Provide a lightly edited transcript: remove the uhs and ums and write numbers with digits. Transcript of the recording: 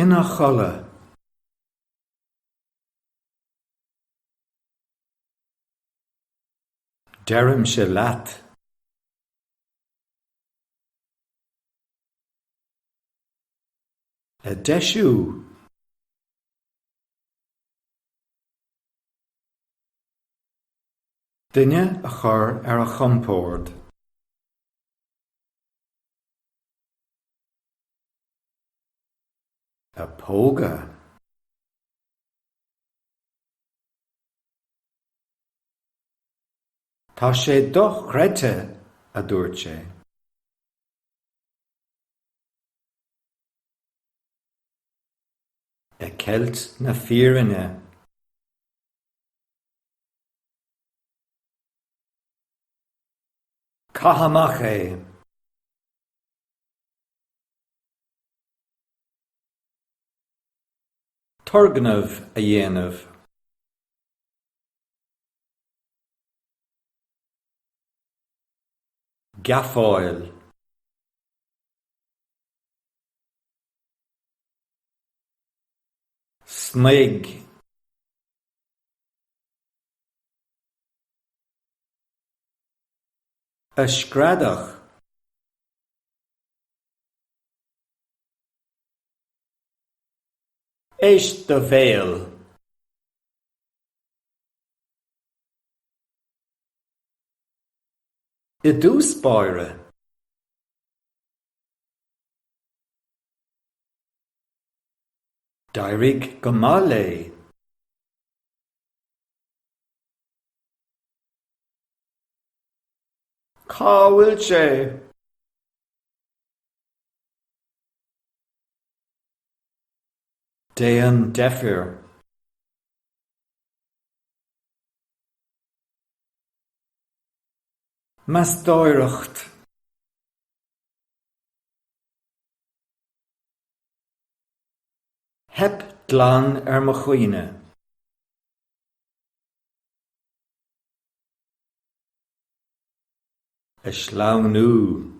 Ina chodladh. Deirimse leat. A deisiú. Duine a chur ar a chompord. A pógadh. Tá sé dochreidte, a dúirt sé. Ag ceilt na fírinne. Caith amach é! Turgnamh a dhéanamh. Geafáil. Snoigh. A screadach. Éist do bhéal. I dtús báire. D'éirigh go maith léi. Cá bhfuil sé? Déan deifir. Meastóireacht. Theip glan ar mo chuimhne. A sleamhnú.